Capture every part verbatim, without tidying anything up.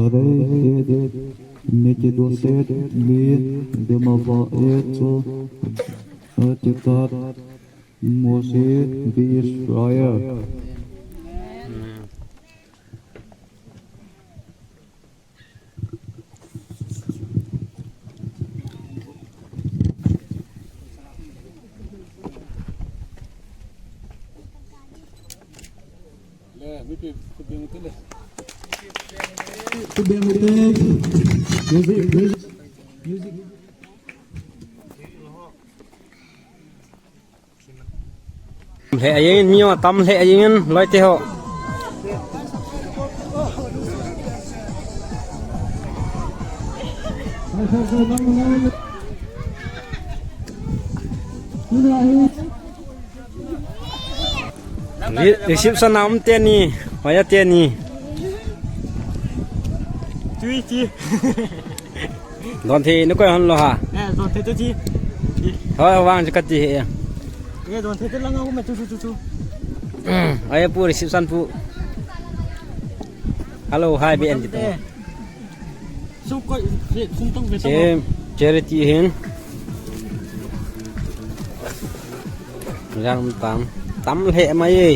Hare Mefiboshet li Demava Echo Atitat Moshe Israel. Music, music, music. Lheh jengin, mi ho tam lheh jengin, loite ho. Re-, reception a um teni, hoiya teni. Tui ti. Don thei ni koi hon lou ha. Eh, don thei tu ti. Hoi, vang chu kati he. Eh, don thei tu langa um tu tu tu tu. Ai pu reception pu. Hello, hi, B N G to. Sum koi, sum tong ve tong. Che, charity hin. Jang tam, tam lheh mai e.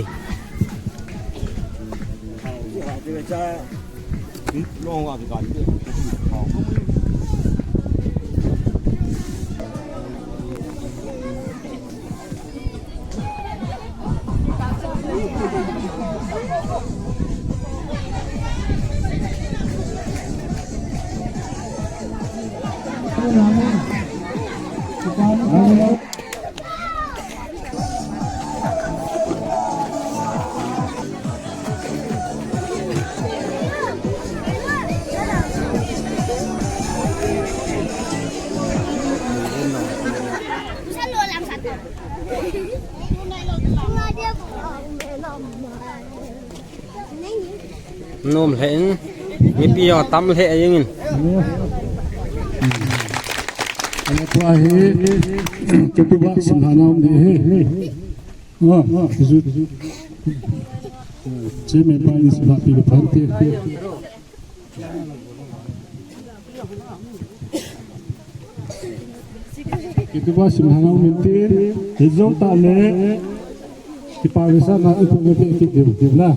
Nom lheh in, mipi ho tam lheh jengin. Ana tua hi, keitupa simlhah nau ni hi. Ah, ju. Chairman pa ni simlhah pi ka phan te. Keitupa simlhah nau min tin, hijou tah le, kipa vetsahna ipu ve pe kit diu, diu na.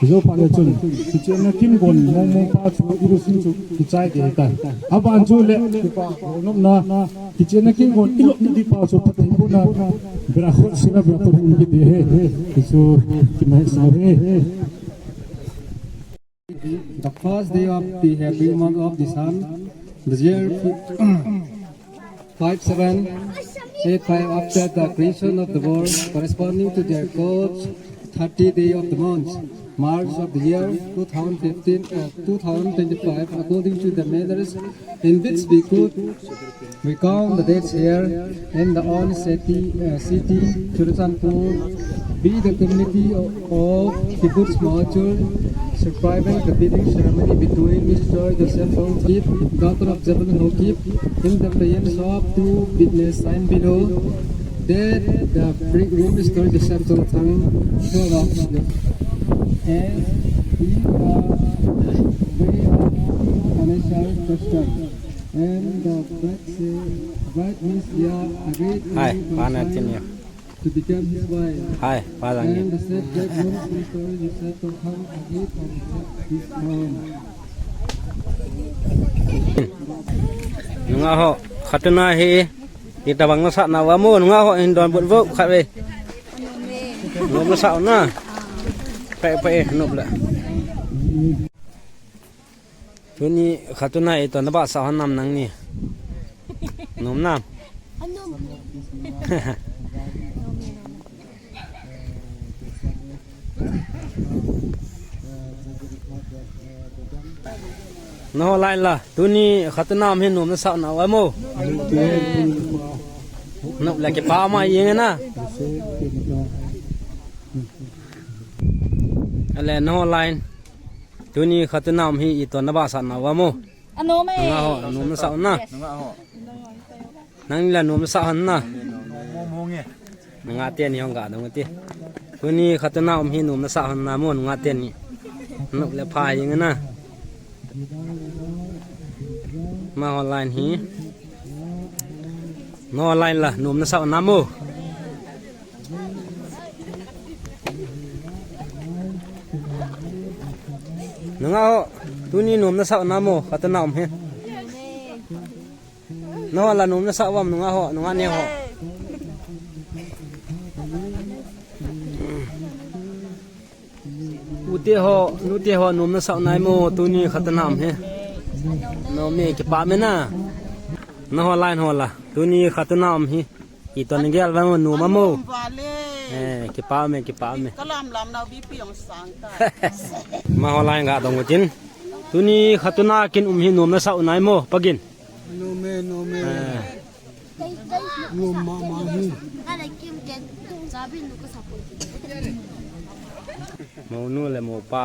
Hijou phat le chun, kichenna kin gon mong mong pa chu ilu sin chu kichai ding ahitai. Aban chu le, kipa nopna, kichenna kin gon ilop ding pa chu Pathen buna, bera khot sina bera to hung kit ding ahi. Hichu, kimai sa ahi. The first day of the happy month of the sun, the year five seven eight five after the creation of the world, corresponding to the God's thirty day of the month, March of the year two thousand fifteen, uh, two thousand twenty-five, according to the manners in which we could We count the dates here in the old city, uh, city, Churachandpur, be the community of, of Kibbutz Ma'atzur, subscribing the bidding ceremony between Mister Joseph Haokip, daughter of Zebulun Haokip, in the presence of two witness signed below, that the pre-, Mister Joseph Jonathan, son of the, and he, uh, we are financial question. And the bright, bright Miss Leah agreed to Hi, be Father, continue. To become his wife. Hi, Father, And the said bright groom, Mister Joseph Jonathan, agreed to accept his crown. Nunga ho, khatuna hi, itabang nasah na vamu, nunga ho hin donbut vo, khat ve. Nom nasah na. Pe, pe, nop la. Tuni khatuna ito nabahsah hon nam nangni. Nom nam. Anom. Naho lai la, tuni khatuna um hi nom nasah nau em o? Nop le kipa ma jeng na. Ale naho lai, tuni khatuna um hi itobang nasah nau em o? Anom e. Nunga ho, nom nasah na. Nang la nom nasah hon na. Nunga teni hung ga dong ti. Tuni khatuna um hi nom nasah hon na mo, nunga teni. Nop le pha jeng na. Amaho lai hi. Naho lai la nom nasah na mo? Nunga ho, tuni nom nasah na mo, khatuna um hi. Naho la nom nasah uvam, nunga ho, nunga ne ho? Ute ho, nute ho, nom nasah nai mo, tuni khatuna um hi. Nom e, kipa me na. Naho lai ho la, tuni khatuna um hi. Itobang gel va mo, nom a mo? Eh, kipa me, kipa me. Ka lam lam nau bi pi ong sang ta. Amaho lai ga dong u tin. Tuni khatuna kin um hi nom nasah nai mo, pagin? Nom e, nom e. Eh. Nom mama hi. Mounu le mopa.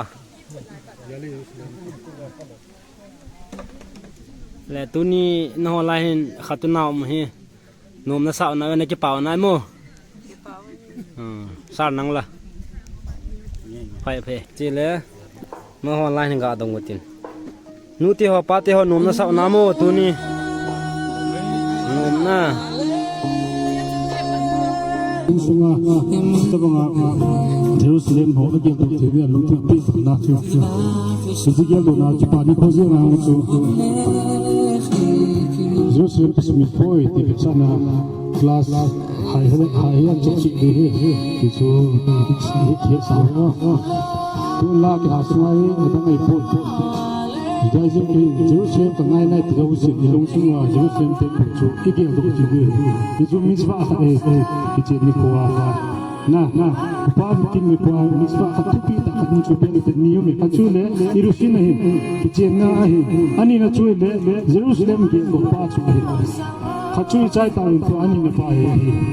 Le tuni naho lai hin khatuna um hi. Nom nasah nau, na kipa u nai mo? Hmm, sar nang la. Phai phe. Chule, amaho lai hin ga dong u tin. Nute ho, pate ho, nom nasah na mo, tuni? Nom na. Sunga, tabanga, Jerusalem ho, agel doh thei ve, lungthim pi na chu. Hiche geldohna chu kipa ni kho jeng a chu. Jerusalem kisumil poi ti kisana class hai hai hai an chok chik di hi. Ti chu hi hi sa. Tu la kiha sunga hi adang ahi poi. Hijeh a Jerusalem ka ngai nai ti lou jeh in ilung sunga Jerusalem temple chu igeldoh ji uve. Hichu mitzvah khat ahi, kichen nikho a. Na, na, upa bikin nikho a mitzvah khat thupi tah khat hung chu peh u hite, ni um e, khat chu le, Yerushalayim ahi, kichenna ahi, anina chu le, Jerusalem geldoh pa chu ahi. Khat chu ichai tauvin, tua anina pa ahi,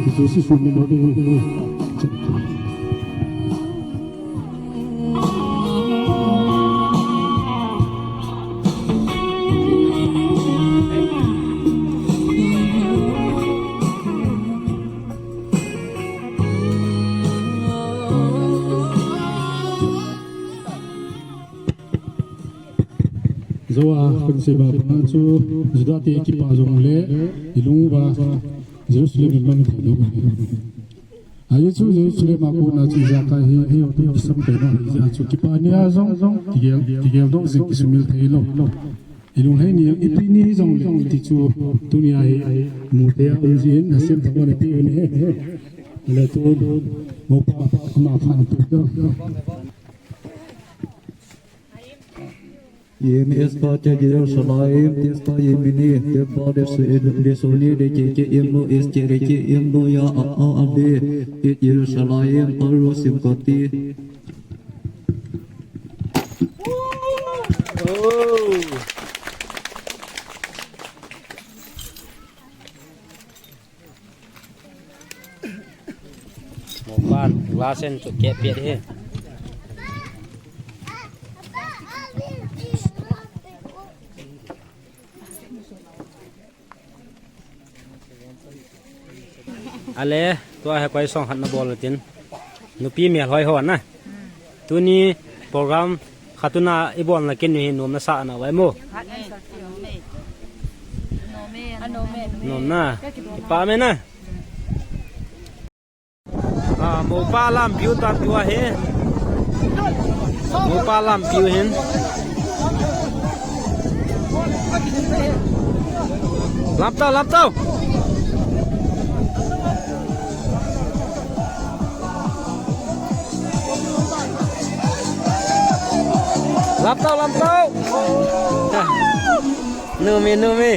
ti chu seisun ni lou ding ahi. Jou a kan sei ba banga chu, Juda te kipa jong le, ilung uva Jerusalem in man thei lou. Ajeh chu Jerusalem a kona chu ijakai hi, hi hotu kisam kaina hi jeh a chu kipa ni a jong, kigel, kigeldoh jing kisumil thei lou. Ilung lhai ni, ipi ni jong le, ti chu tunia hi, mu thei a um jin, na sem thang le pi ni he. Le tu, mopa, ama phan tu. Im Espa te Jerusalem, te Espa yemini, te pa de su, de suni, de ke ke im nu, es ke de ke im nu ya a a a de, it Jerusalem, aru sim kati. Oh. Mopan, glass in chu keh pet hi. Ale, tua hi koi song khat nabol tin. Nupi melhoi ho na. Tuni program khatuna ibolna kin hi nom nasah nau em? Nom na. Kipa me na. Ah, mopa lampiu tan tua hi. Mopa lampiu hin. Lamtau, lamtau. Lamtau, lamtau. Numi, numi.